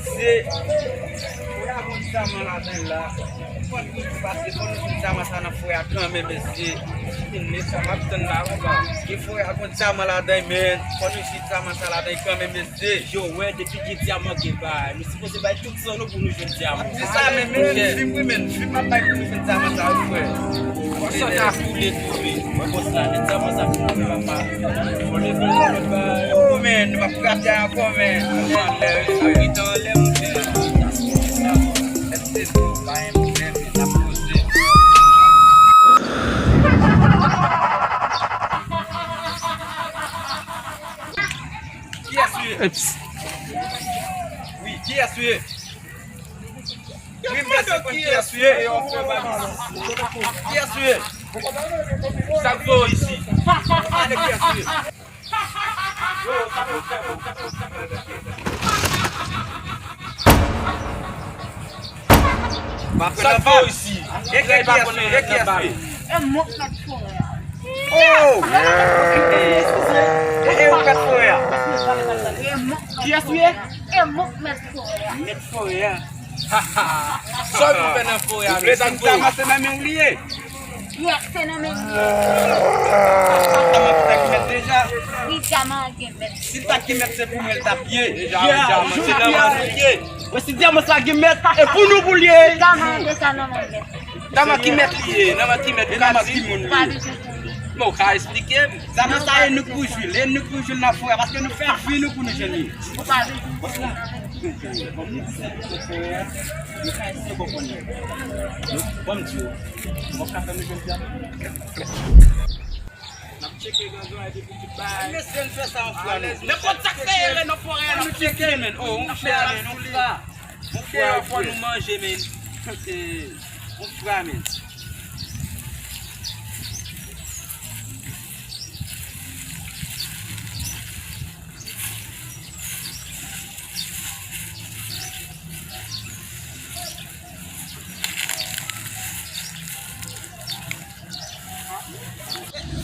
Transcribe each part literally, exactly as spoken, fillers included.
Se, fò y a gon dyaman ladan l la. Fò nou pase, fò nou jwenn dyaman sa nan forè a kanmenm, mesye. Fin mesye, m ap tann la, papa. Ke forè a gon dyaman ladan l, men. Fò nou jwenn dyaman sa ladan l kanmenm, mesye. Yo, wè, depi gen dyaman, gen bagay. Nou sipoze bay tout san nou pou nou jwenn dyaman. Se sa menm, men, fim, wi, men, fim ap bay pou nou jwenn dyaman sa, wi, frè. Fò san ka koule tou, wi. Mwen, bòs la, men dyaman sa pou mwen, papa. Fò nou jwenn dyaman sa, wi, men, nou p ap krache ankò, men. Anlè, wi, frè. Anlè, wi, frè. Èske nou pa yon pwoblèm, men n ap poze. Kiyès ou ye? Eps. Wi, kiyès ou ye? Wi, m vle konn kiyès ou ye. Kiyès ou ye? Sa k voye w isi? Ale, kiyès ou ye? Sa k voye w isi? E kiyès ou ye? E kiyès ou ye? E mwen k mèt forè a. Oh! E, e ou k mèt forè a? E mwen k mèt forè a. Kiyès ou ye? E mwen k mèt forè a. Mèt forè a. Sa w vin fè nan forè a? Ou vle di m ta ranse nan men w li ye? Yes, se nan men m li ye. Dyaman ki ta gen mèt deja? Wi, dyaman an gen mèt. Si l pa t gen mèt, se pou mwen l t ap ye. Deja, wi, dyaman se nan men w li ye. Mwen, si dyaman sa gen mèt, e pou nou pou l ye. Dyaman an deja nan men mèt. Dyaman ki mèt li ye, dyaman ki mèt, dyaman ki moun li ye. Men w ka esplike m. Dyaman sa e nou k pou jwi l, e nou k pou jwi l nan forè a, paske nou fè vi nou pou nou jwenn li. Bòs la, kòm nou di se pou nou fè, nou ka eseye bon konnen. Ban m di w, mwen ka fè nou jwenn dyaman. N ap tcheke gangay depi tout bagay. Mesye, n fè sa yon fwa, non. Nenpòt sa k fè erè nan forè a, n ap tcheke, men. Oh, yon frè, men, yon frè. Yon frè, fò nou manje, men. Eh, yon frè, men.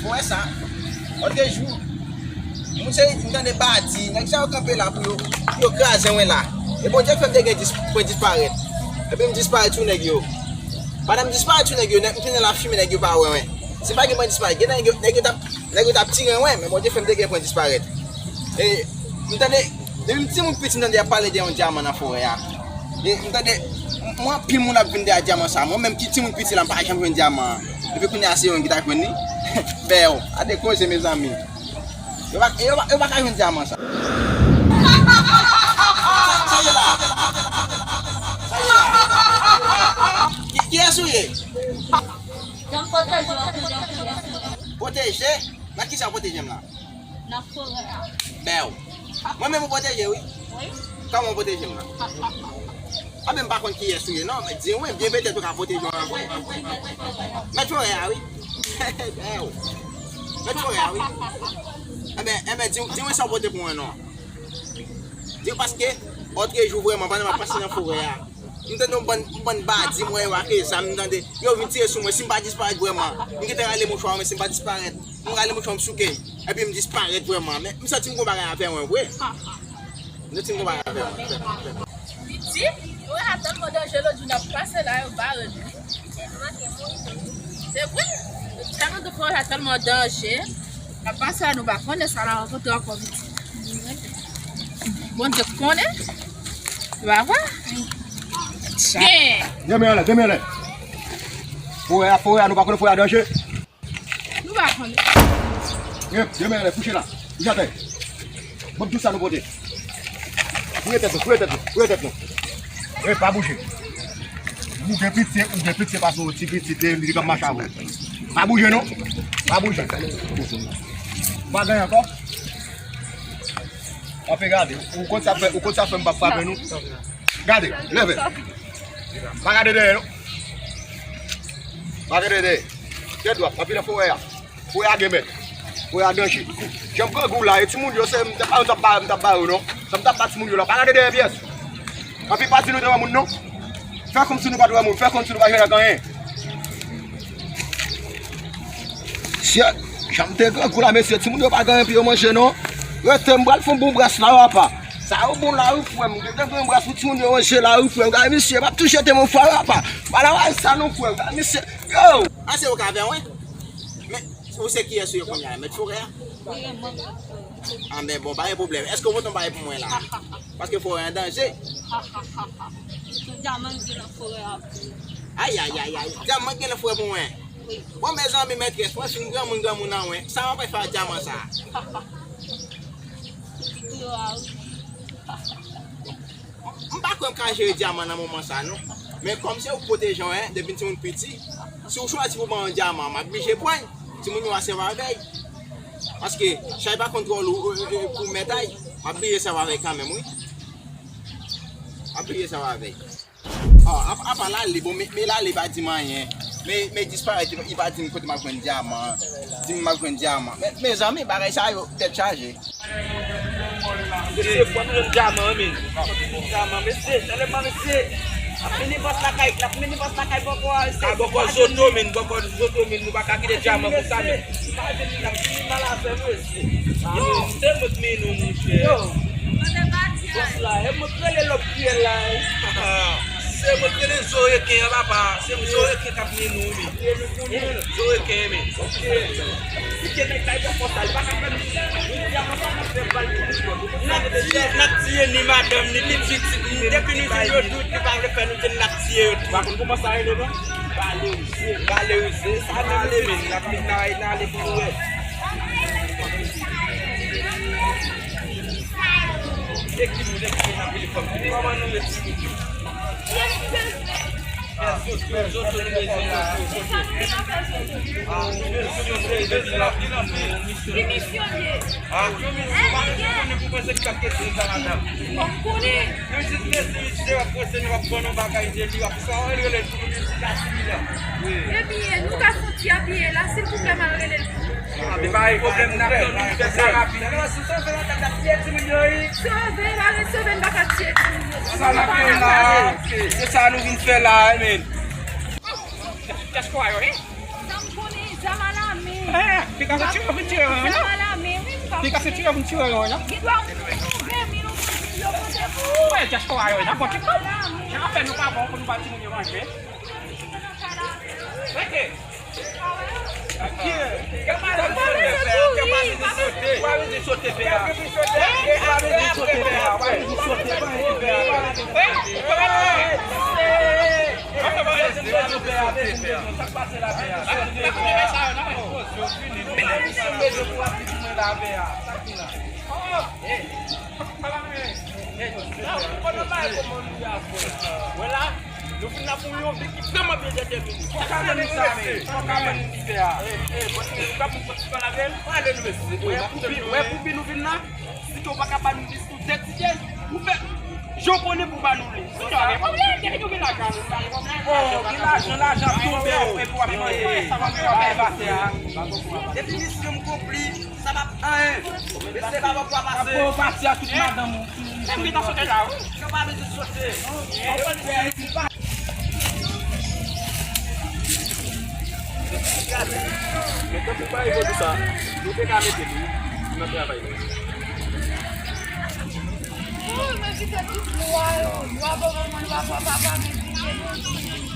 Ou wè sa? Lòt jou, moun se, m tande badi, nèg sa yo kanpe la pou yo, pou yo kraze mwen la. E Bondye fè m te gen dis-, pwen disparèt. Epi m disparèt sou nèg yo. Pandan m disparèt sou nèg yo, nèg, m tounen la fimen, nèg yo pa wè mwen. Si m pa gen pwen disparèt, gen nèg yo, nèg yo t ap, nèg yo t ap tire mwen, men Bondye fè m te gen pwen disparèt. E m tande, depi m timoun piti, m tande y ap pale de yon dyaman nan forè a. E m tande, m, mwen, anpil moun ap vin dèyè dyaman sa. Mwen menm ki timoun piti la, m pa janm jwenn dyaman an. Epi kounye a se yo menm ki ta jwenn li. Bèw, gade koze, mezanmi. Yo pa, yo pa, yo pa ka jwenn dyaman sa. Sa ye la? Sa ye la? Ki, kiyès ou ye? Pwoteje? Nan kisa w pwoteje m la? Nan forè a. Bèw. Mwen menm ou pwoteje, wi. Wi. Kòman w pwoteje m nan? Anben, m pa konn kiyès ou ye, non, men di mwen, byen petèt ou ka pwoteje w anpil. Mèt forè a, wi. Bèw. Mèt forè a, wi. Enben, enben, di, di mwen sa w pote pou mwen, non. Di paske, lòt jou vrèman, pandan m ap pase nan forè a, m tande yon bann, yon bann badi, m wè yo ak zam, m tande, yo vin tire sou mwen, si m pa disparèt vrèman, m gentan rale mouchwa, men si m pa disparèt, m rale mouchwa, m souke, epi m disparèt vrèman. Men, m santi m gon bagay avè mwen vre. M santi m gon bagay avè mwen. Piti, nou wè sa tèlman danje lòt jou n ap pase la, yo bare nou. Se vre, tèlman de fwa sa tèlman danje. N ap pase la, nou pa konnen sa la rankontre ankò piti. Bondye konnen. Se pa vre? Gen. Demen anlè, demen anlè. Forè a, forè a, nou pa konnen forè a danje. Nou pa konnen. Rep, demen anlè, kouche la. Kouche atè. Bon, tout sa nou pote. Foure tèt nou, foure tèt nou, foure tèt nou. Rep, pa bouje. Ou gen pitye, ou gen pitye pase yon ti pitit, li k ap mache avè w. Pa bouje non. Pa bouje. Ou pa gen ankò? Anfen gade, ou konn sa fè, ou konn sa fè m p ap frape nou. Gade, leve. Pa gade dèyè non. Pa gade dèyè. Tèt dwat, anpil nan forè a. Forè a gen mèt. Forè a danje. Jan m grangou la, e timoun yo se, m t ap ba, m t ap ba, m t ap ba yo non. Sa m t ap ba timoun yo la, pa gade dèyè pyès. Anpil pa di nou te wè moun non. Fè kòmsi nou pa t wè moun, fè kòmsi nou pa jwenn ak anyen. Jan m te grangou la, mesye, timoun yo pa gen anyen pou yo manje, non. Rete, m pral fè yon bon bras la, papa. Sa yo bon la, wi, frè m. Rete, fè yon bras pou timoun yo manje la, wi, frè m. Gade, mesye, m ap tou jete m anfwa, papa. M pa nan bagay sa, non, frè m. Gade, mesye. Yo! Ase ou ka avè mwen? Men, ou se kiyès ou ye kounye a? Mèt forè a? Wi, mwen mèt forè. A, men bon, pa gen pwoblèm. Èske ou pote yon bagay pou mwen la? Paske forè an danje. Yon dyaman gen nan forè a pou ou. Ay, ay, ay, ay. Dyaman gen nan forè pou mwen. Wi. Bon, mezanmi, mètrès, mwen fin granmoun, granmoun an mwen. Sa mwen pral fè ak dyaman sa a? Ou pi gwo a, wi. M pa kwè m ka jere dyaman nan moman sa, non. Men kòm se ou k pwoteje w, en, depi m timoun piti, si w chwazi pou ban yon dyaman, m ap blije pran l. Timoun yo a sèvi avè l. Paske chay pa konn twò lou, e, e, pou mèt a l. M ap blije sèvi avè l kanmenm, wi. M ap blije sèvi avè l. Ah, apa, apa Lale, bon, men, men Lale pa di m anyen. Men, men disparèt, li pa di m kote m ap jwenn dyaman. Di m m ap jwenn dyaman. Men, mezanmi, bagay sa yo, tèt chaje. Mesye, fò nou jwenn dyaman, men. Fò nou jwenn dyaman, mesye. Sèlman, mesye. Ap vini bòs lakay, ap vini bòs lakay bòkò a, mesye. A bòkò zoto, men, bòkò zoto, men, nou pa ka kite dyaman konsa, men. Pa vini, ap vini mal avè m, mesye. Yo! Se mwen k mennen w, monchè. Yo! Bòs la, e mwen k rele lòt kiyè la, e. Se mwen k rele zo reken an, papa. Se mwen zo reken k ap mennen w, men. Zo reken, men. Pike nèg la, e bòkò sa, li pa ka fè nou. N ap tiye, n ap tiye ni madanm, ni pitit, ni depi nou jwenn yo tout, li pa vle fè nou di n ap tiye yo tout. Pa konn kòman sa rele, non? Valerizye. Valerizye, sa menm li di. N ap met nan, nan ale pou nou wè. Ekip, ekip, n ap vin fòm. Kòman nou ye, timoun yo? Fè zoto, zoto nou bezwen la. Ki misyon l ye? Ah, yo menm, se pa nou konnen pou panse ki t ap kesyon sa, madanm. Fò m konnen. Yo jis rete isit, w ap panse nou ap ban nou bagay de li, w ap sa w rele l pou nou vin sou la sou li la. Wi. Ebyen, nou ka soti apiye la, silvouplè, m al rele l pou nou. Ah, men pa gen pwoblèm, n ap tann nou fè sa rapid. Non, si w sove la, n ap tiye timoun yo, wi. Sove, pa gen sove, n pa ka tiye timoun yo. Sa n ap fè la, se sa nou vin fè la, men. Dyaspora yo, wi. Sa m konnen, zam alamen. Eh, pika se tire, vin tire, wi, non? Zam alamen, wi, m pa konnen. Pika se tire, vin tire, wi, non? Gen dwa ou gen ven mil ou douz mil yo pote pou ou. Wè, dyaspora yo, n ap fè nou pa bon pou nou ba timoun yo manje. Rete. Kè pa vin sote, pè a. Kè pa vin sote, pè a. Kè pa vin sote, pè a. Pa vin sote, pè a. Wè la, nou vin la pou yon vi ki vrèman byen dètèmine. Fòk a ban nou sa, men. Fòk a ban nou sa. Eh, eh, bon, nou ka pou fòk ti pale avè l. Pale nou, mesye. Wè pou bi, wè pou bi nou vin la. Si ke w pa ka ban nou li sou de ti jen, ou fè jan w konnen pou ban nou li. Sinon, pa gen pwoblèm, depi nou gen lajan, nou pa gen pwoblèm. Oh, gen lajan, lajan ap tonbe, epi w ap peye. Sa va fè w ap peye pa tè a. Depi misyon m konpli, sa p ap anyen. Mesye, pa ban pou w pase. Ap pase a tout madanm ou. Menm ki ta sote la, wi. Yo pa bezwen sote. Men tankou pa rive di sa, nou te ka mete li nan travay nou. Wi, men kite tout lwa yo, lwa gouvernement, lwa papa, papa, men kite nou, si nou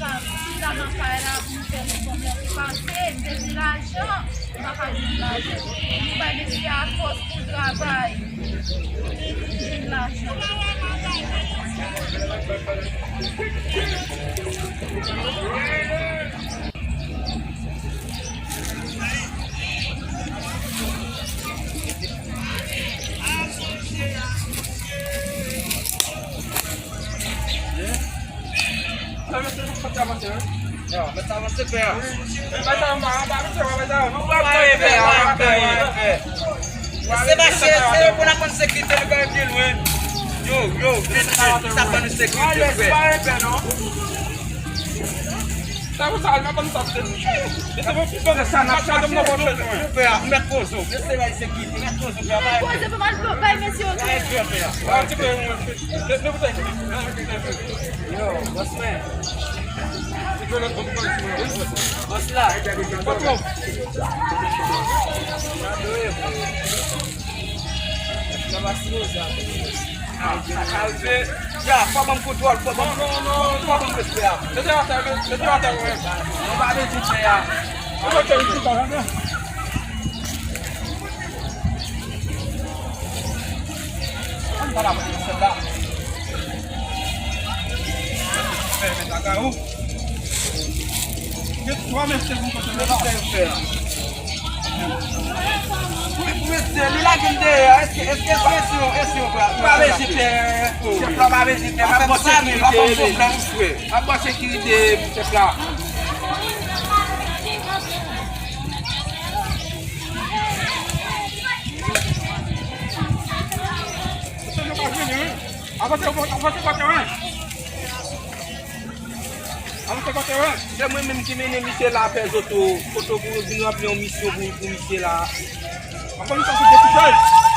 ta nan kay la, pou nou fè nou konfyans, pase, se ti lajan. Nou pa ka jwenn lajan. Nou bay mesye a fòs pou travay. Pou nou jwenn lajan. Yo, mèt avanse, pè a. Mèt avanse, pè a. Mèt avanse, pè a. Mèt avanse, pè a. Mèt avanse, pè a. Se mache, se pou n ap konn sekirite, nou pa pi lwen. Yo, yo, vin, vin. Sa pa nou sekirite, frè. Sa pou sa, al nan konn sa, se. Se sa n ap chache, non. Pè a, mèt poze w. Mesye bay sekirite, mèt poze w, pè a. Mèt poze pou m al bay mesye yo. Yo, boss man. Bòs la. Patwon. Ah, sa ka rive. Ya, fò ban m kontwòl, fò ban m, fò ban m respè a. Mete atè, mete atè, wi. Mwen pa bezwen fè a. Mwen pa bezwen fè a. Ann pa la mwen sèl la. Fè mèt lakay ou. Gen twa mesye pou kote mèt la. Pou, pou mesye, li lage m dèyè. Èske, èske, èske, èske, èske, pa bezwen pè. Chèf la pa bezwen pè. M ap ba sekirite. M ap ba sekirite chèf la. Avanse, avanse, avanse, avanse. Avanse, avanse. Se mwen menm ki mennen misye la fè zoto, foto pou vin ranpli yon misyon pou, pou misye la. Ankò yon sa sou depouchaj.